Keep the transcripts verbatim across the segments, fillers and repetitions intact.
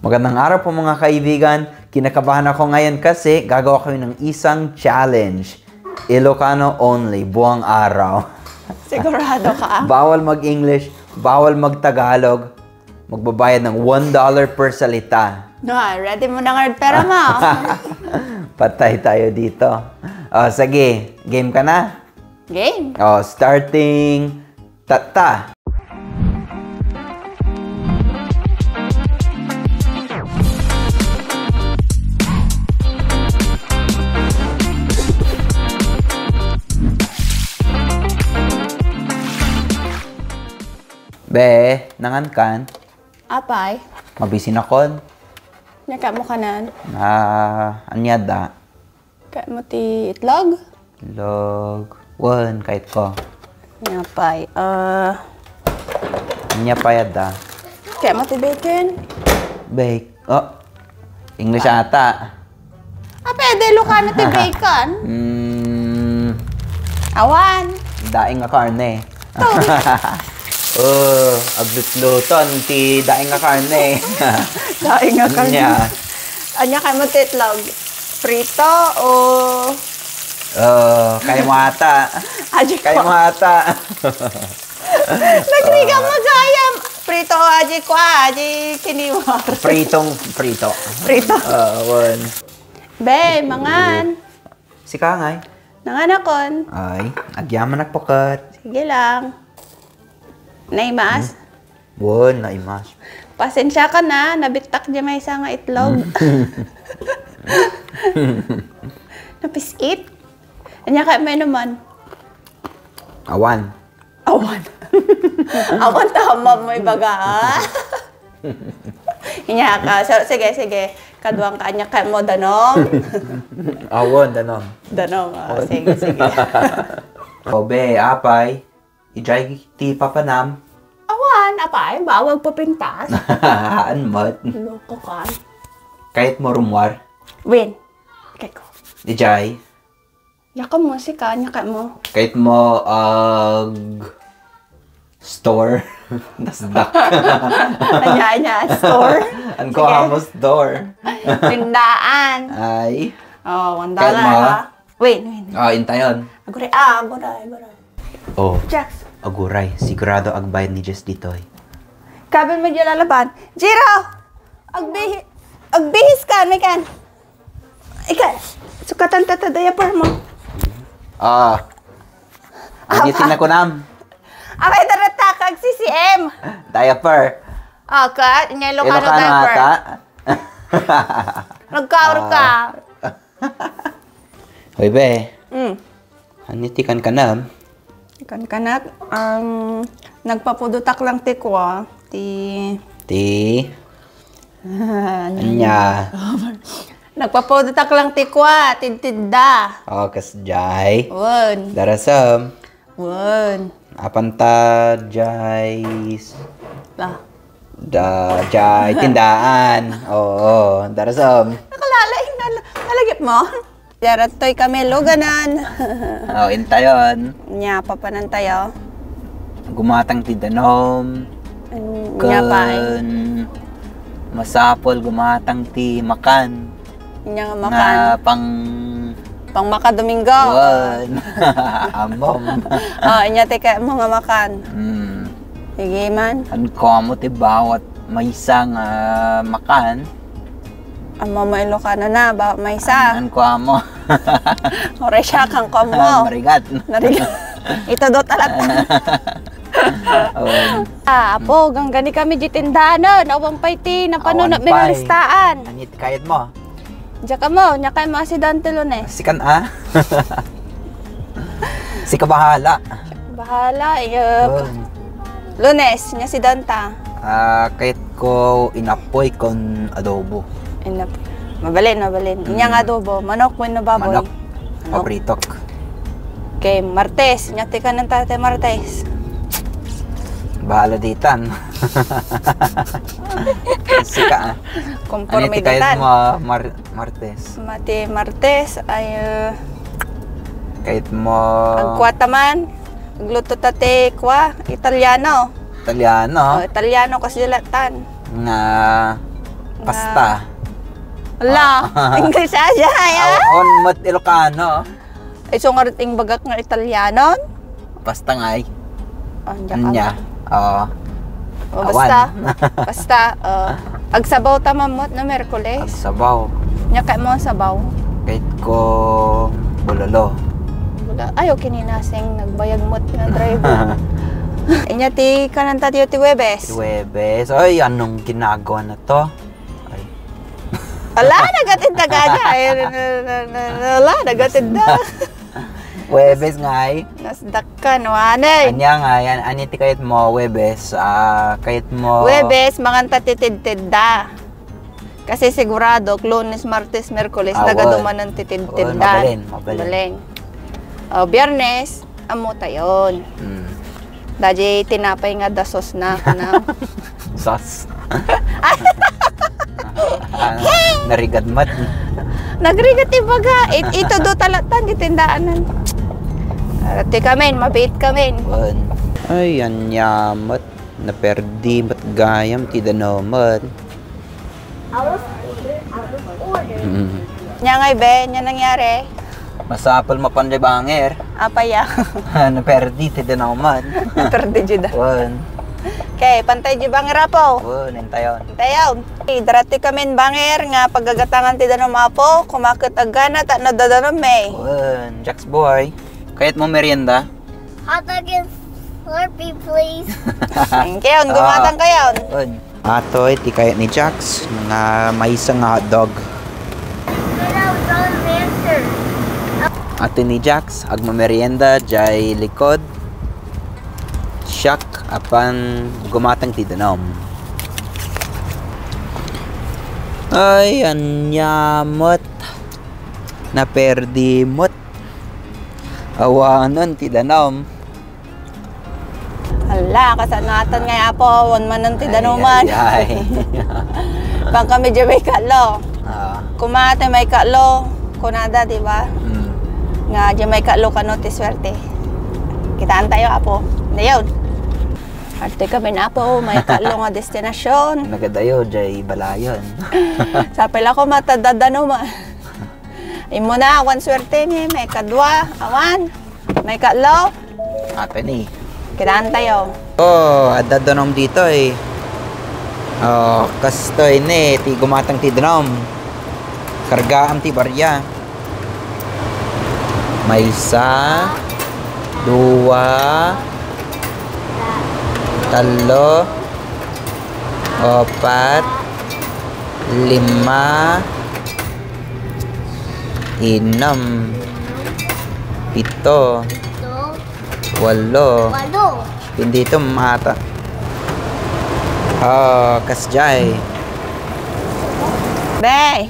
Magandang araw po, mga kaibigan. Kinakabahan ako ngayon kasi gagawa ko ng isang challenge. Ilocano only, buwang araw. Sigurado ka? Bawal mag-English, bawal mag-Tagalog. Magbabayad ng one dollar per salita. No, ready mo na nga pera mo. Patay tayo dito. O, sige. Game ka na? Game. O, starting tatta. Be, nangan kan? Apay? Mabisinakon. Nia kayatmo kanen? Ah, ania da? Kayatmo ti itlog? Itlog. Wen, kayatko. Nia pay? Ah, ania pay da? Kayatmo ti bacon? Bake. Oh, English ata. Ah, pwede Ilocano ti bacon? Mm. Awan. Daing a karne. To. Oh, aglutluton ti daing a karne. Daing a karne. Ania? Ania kayatmo ti itlog? Prito o Oh, kayatmo ata. Aji ko. Kayatmo ata. Nagrigat mo gayam. Prito o aji kua, aji kiniwar. Pritong prito. Prito. Ah, wen. Be, mangan. Sika ngay? Nanganakon. Ay, agyamanak paket. Sige lang. Naimas? Hmm? Wen, naimas. Pasensya ka na, nabittak di maysa nga itlog. Napis-it? Ania kayatmo inuman? Awan. Awan. Awan ta ammom mo ibaga, ah. Ania ka. So, sige, sige. Kaduang ka, ania kayatmo, danom? Awan, danom. Danom, ah. Awan. Sige, sige. O, be, apay. Idiay ti papanam. Awan, apay, bawal papintas. Haan met. Loko ka. Kayatmo rummuar? Wen. Kayatko. Idiay. Ania kayatmo, sika, ania kayatmo? Kayatmo ag-store. Nasdak. Ania, ania, store? Ania kayatmo store? Tindaan. Ay. Oh, one dollar, ha? Wen, wen. Ah, intayon. Aguray, ah, aguray, aguray. Oh. Jacks. Aguray, sigurado agbayad ni Jess ditoy. Kabil mo diay lalaban. Jiro! Agbihi-, agbihis ka, may kan. Ika, sukatan ta ta diaper mo. Ah. Ania ti nakunam? Apay, daratta ka ag-C C M. Diaper. Ah, ka, nia Ilocano diaper. Ilocano ata. Nagkaur ka. Ah. Hoy, be. Mm. Ania ti kankanam? Kankanak, um, nagpapudotak lang ti kua, ti Ti? Ania? Nagpapudotak lang ti kua, tidtidda. Oh, kasdiay. Wen. Darasem. Wen. Apan ta diay s-, ah, da, diay tindaan. Oo, darasem. Nakalala, nal-, nalagip mo? Diay rattoy kami luganan. Oh, intayon. Nia, papanantayo. Gumatang ti danom. Ania pay? Ken masapul gumatang ti makan. Ania nga makan? Nga pang Pang makadomingo. Wen. Ammom. Oh, ania ti kayatmo nga makan? Hmm. Sige man. Haan kamo ti bawat maysa nga makan. Ammom a Ilocano na, bawat maysa. Haan kamo. Oray siak, haan kamo. Ah, marigat. Marigat. Itudot a latta. Oh. Ah, Apo, ganggani kami diay tindaen. Awan pay ti napano. Awan pay. Mimiristaan. Ania ti kayatmo? Diak ammo, ania kayatmo a sidaen ti Lunes? Sikan a? Sika bahala. Bahala, iya. Oh. Lunes, ania sidaenta? Ah, kayatko inapoy ken adobo. Inap-, mabalin, mabalin. Mm. Ania nga adobo? Manok wenno baboy? Manok. Manok. Papritok. Okay, Martes. Ania ti kanenta ti Martes? Bahala ditan. Sika, ah. Konforme ditan. Ania ti kayatmo, Mar-, Martes? Mati Martes ay, eh, kayatmo agkuata man. Agluto ta ti kua, Italiano. Italiano? Oh, Italiano, kasdiay latan. Nga Pasta. Ala, English aja, ay, ah? Awan met Ilocano. Isu nga rit ingbagak nga Italianon? Pasta ngay. Ah, diak Anya? Oo. O, Awan. basta. Basta, ah, agsabaw ta man met no Miyerkules. Agsabaw. Nya kayatmo sabaw? Kayatko bulolo. Wala. Ay, okay ni Naseng. Nagbayag met nga driver. Inya ti kananta ti Huwebes. Huwebes. Ay, anong ginagawa na to? Ay. Ala, nagatinda ka niya. Ay, na, na, na, na, ala, nagatinda. Huwebes ngay. Nasdakkan, wanay. Anya ngay, an-, anya ti kayatmo, Huwebes, ah, kayatmo Huwebes, manganta ti tidtidda. Kasi sigurado, Lunes, Martes, Miyerkules, Ah, nagadumanan ti tidtidda. Oo, mabalin, mabalin. Mabalin. O, Biyernes, ammo tayon. Mm. Dadi tinapay nga dasos na, kana. Sus. Ay! Ah, narigat met. Nagrigat ti baga. It-, ito do talatan di tindaanan. Arati kamin, mabiit kamin. Wen. Ay, anya met. Naperdi met gayam ti danum met. Mm. Nya ngay, be, nya nangyari? Masapul mapan di banger. Apay a? Naperdi ti danum met. Naperdi di da. Wen. Okay, pantay di banger, apo. Wen, intayon. Intayon. Okay, darati kamin banger nga pagagatangan ti danum, apo. Kumaket agana ta no dadanum, eh. Wen, Jax boy. Kayatmo merienda? Hot dog and Slurpee, please. Thank you. Gumatang kayo. Wen. Atoy ti kayat ni Jax nga maysa nga hotdog. Pero don't answer. Atoy ni Jax, agmamerienda jay likod. Siak, apan gumatang ti danum. Ay, anya met. Naperdi met. Awanen ti danum. Hala, kasanaton nga, apo, wen manen ti danuman. Ay, ay, ay. Pangkami di may kalo. Ah. Kumate may kalo, kunada, di ba? Mm. Nga, di may kalo kano ti swerte. Kitaan tayo, apo. Dayon. Arte kami na, apo, may kalo nga destinasyon. Nagadayo, jay balayan. Sapay la ko matadadano ma. Imo na, awan swerte ni, may kadua, awan. May kalo. Ate ni. Kinaan tayo. Oh, adda danum dito eh. Oh, kastoy ni, ti gumatang ti danum. Kargaam ti barya. Maysa, dua, tallo, opat, lima, inum, pito, walo. Walo. Hindi ito mata. Oh, kasjay. Be,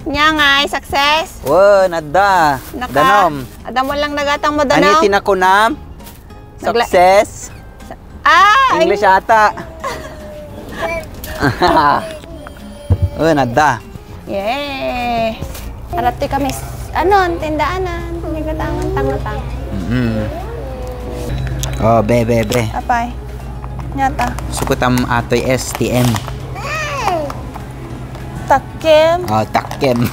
nya nga, success? Wen, adda. Naka-, danum. Adda mo lang nagatang mo, danum? Ano yung tinakunam? Nagla- Success? Ah, English ata. Oh, nada. Yes. Arati kami s-, ano, ang tindaanan. Nagatangan, tangatang. Mm-hmm. Oh, be, be, be. Apay. Nyata. Sukutam atoy S T M. Takkim. Oh, takkim.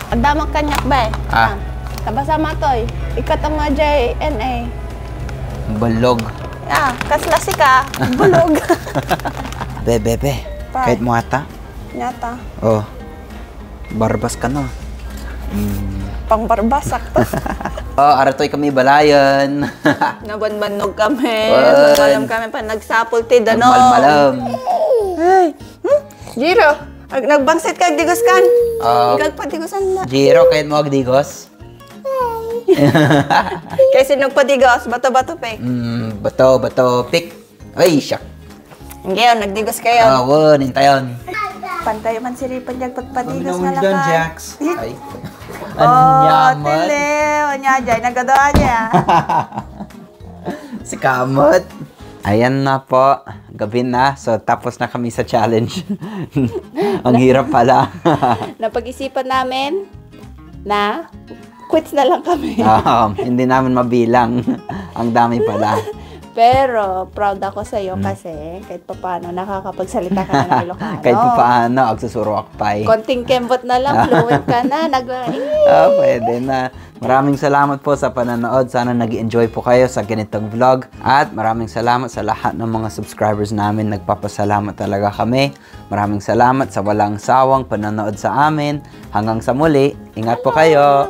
Adda mo kanyak, bay. Ah. Ah, tabasa matoy. Ikatam nga J N A. Bulog. Ah, kasla sika. Bulog. Be, be, be. Pa. Kayat mo ata? Nyata. Oh. Barbas ka, no? Mm. Pang barbas, sakto. Oh, aratoy kami balayan. Nabanbannog kami. Wan. Nagmalam kami pa nagsapul ti danum. Nagmalmalam. Ay. Hmm? Jiro, ag-, nagbangsit ka, agdigos kan? Ah, ikaw padigosan na. Jiro, kayat mo agdigos? Kasi nagpadigos, bato-bato, pek. Mm, bato, bato, pek. Ay, siak. Ngayon, nagdigos kayo. Ah, wen, intayon. Pantay man siripan niya pagpadigos nga lakas. Jax. Ay. Oh, anya man. Tili, anya, jay, nagado, anya. Si Kamot. Ayan na po, gabi na. So, tapos na kami sa challenge. Ang hirap pala. Napag-isipan namin na quits na lang kami. Oo, hindi namin mabilang. Ang dami pala. Pero proud ako sa'yo Mm. kasi kahit papaano nakakapagsalita ka na ng Ilocano. Kahit papaano, agsusuroak pay. Konting kembot na lang, fluent ka na. Nag- Ah, pwede na. Maraming salamat po sa panonood. Sana nag-enjoy po kayo sa ganitong vlog. At maraming salamat sa lahat ng mga subscribers namin. Nagpapasalamat talaga kami. Maraming salamat sa walang sawang panonood sa amin. Hanggang sa muli, ingat po kayo.